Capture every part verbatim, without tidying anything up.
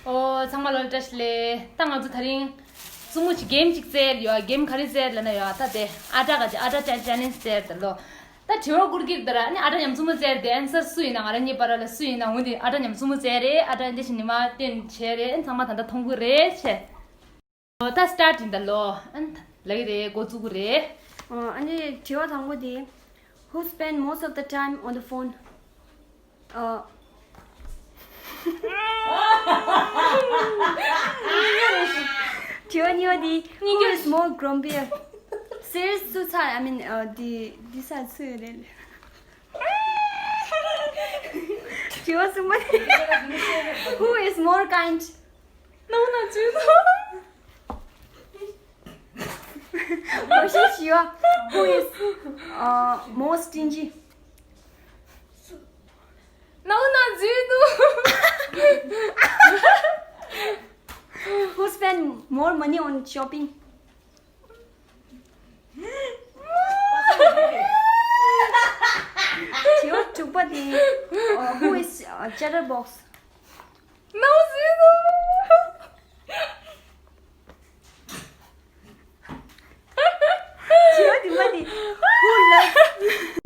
ཨོ། ཚང་མ་ལོ་བཀྲ་ཤིས་བདེ་ལེགས། ད་ང་ཚོ་དེ་རིང་བཙུན་མོ་ཅིག་གེམ་ཅིག་རྩེར་ཡོད། གེམ་ག་རེ་རྩེར་ལབ་ན་ཡོད། ད་དེ་ཨ་ཏྲ་ག་ཅིག་ཨ་ཏྲ་ཅན་ཅེ་ལེན་ཇི་རྩེར་ད་ལོ། ད་དྲི་བ་བསྐུར་གྱི་རེད་ད་ར། ཨ་ནི་ཨ་ཏྲ་མཉམ་བཙུན་མོ་རྩེར་དེ་ཨན་སར་སུ་ཡིན་ན་ང་རང་གཉིས་བར་ལ་སུ་ཡིན་ན་འོ་འདི་ཨ་ཏྲ་མཉམ་བཙུན་མོ་རྩེར་རེད། ཨ་ཏྲ་འདི་བཞིན་ཉི་མ་བསྟན་བྱས་རེད། ཨན་ཚང་མ་ད་ལྟ་མཐོང་གི་རེད་ཆེ། ཨོ་ད་སི་ཊར་ཊིང་ད་ལོ། ཨན་ལབ་ཀྱི་རེད། འགོ་བཙུགས་ཀྱི་རེད། ཨ་ནི་དྲི་བ་དང་པོ་དེ། Who spend most of the time on the phone? ཨ། དྲི་བ་གཉིས་པ་དེ། Who is more grumpier? ཟེར་སུ་ཚར། I mean, ཨ། དེ་དེ་ཚར་སུ་རེད། དྲི་བ་གསུམ་པ་དེ། Who is more kind? ནང་ན་བྱོས་སོང་། Question བཞི་པ། Who is, uh, most stingy? ནང་ན་བྱོས་སོང་། Who spend more money on shopping? དྲི་བ་དྲུག་པ་དེ། Uh, who is, uh, chatterbox? ནང་ན་བྱོས་སོང་། དྲི་བ་བདུན་པ་དེ། Who loves?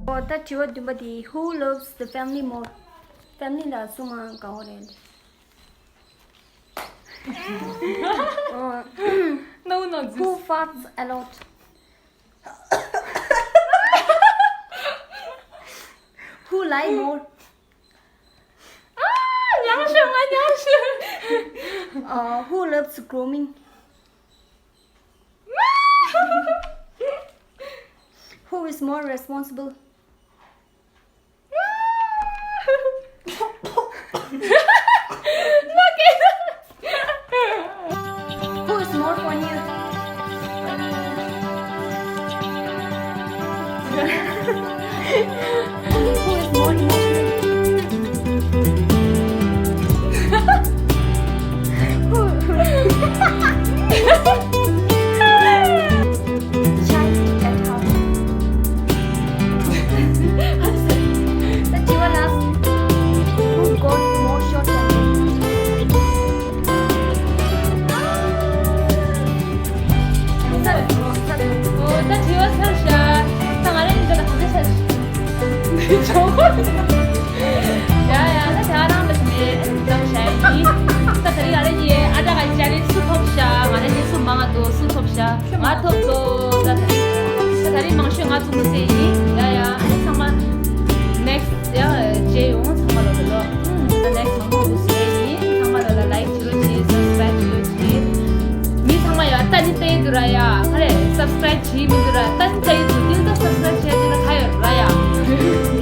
ཨོ་ད་དྲི་བ་བདུན་པ་དེ། Who loves the family more? ཕེ་མི་ལི་ལ་སུ་མང་དགའ་བོ་རེད། ཨོ། ནང་ན་བྱོས། Who farts a lot? Who lie more? ཨ། ཉག་ཤོད་ང་ཉག་ཤོད། Uh, who loves grooming? Who is more responsible? Who is more funnier? Who is more emotional? Who? Shy at heart. ད་དྲི་བ་ལ། Who got more short temper? ད་དྲི་བ་ཚར་ཤག་ད་ང་རང་གཉིས་ཀ་ད་ག་ཚོད་ཆགས་ཤག་ཡ་ཡ། ད་དེ་ཨ་རང་ལ་མེད་ཙམ་བྱས་ཡིན། ད་དེ་རིང་ང་རང་གཉིས་ཨ་ཏྲ་ག་ཅེ་ལེན་ཇི་སུ་ཐོབ་ཤག་ང་རང་གཉིས་སུ་མང་ང་འདུག་སུ་ཐོབ་ཤག་ང་ཐོབ་སོང་། ད་དེ་རིང་ད་དེ་རིང་མང་ཤོས་ང་བཙུན་མོ་རྩེ་ཡིན། ཡ་ཡ། ཨ་ནི་ཚང་མ་ནེག་སི་ཊི་ཡ་མཇལ་ཡོང་། ཚང་མ་ལོ་ལོ། ད་ནེག་སི་ཊི་མང་པོ་འདུག་སེ་ཡིན། ཚང་མ་ལོ་ལ་ལའིཀ་བྱེད་རོགས་གྱིས། སབ་སི་ཀ་རའིབ་བྱེད་རོགས་གྱིས། མི་ཚང་མ་ཡ་ལྟ་ནི་ལྟ་ཡི་འདུག་ར་ཡ། ག་རེ་སབ་སི་ཀ་རའིབ་བྱེད་མི་འདུག་ར། ལྟ་ནི་ལྟ་ཡི་འདུག་དེ་ལྟ་སབ་སི་ཀ་རའིབ་བྱས་དེ་ལ་ཁ་ཡོད་ར་ཡ།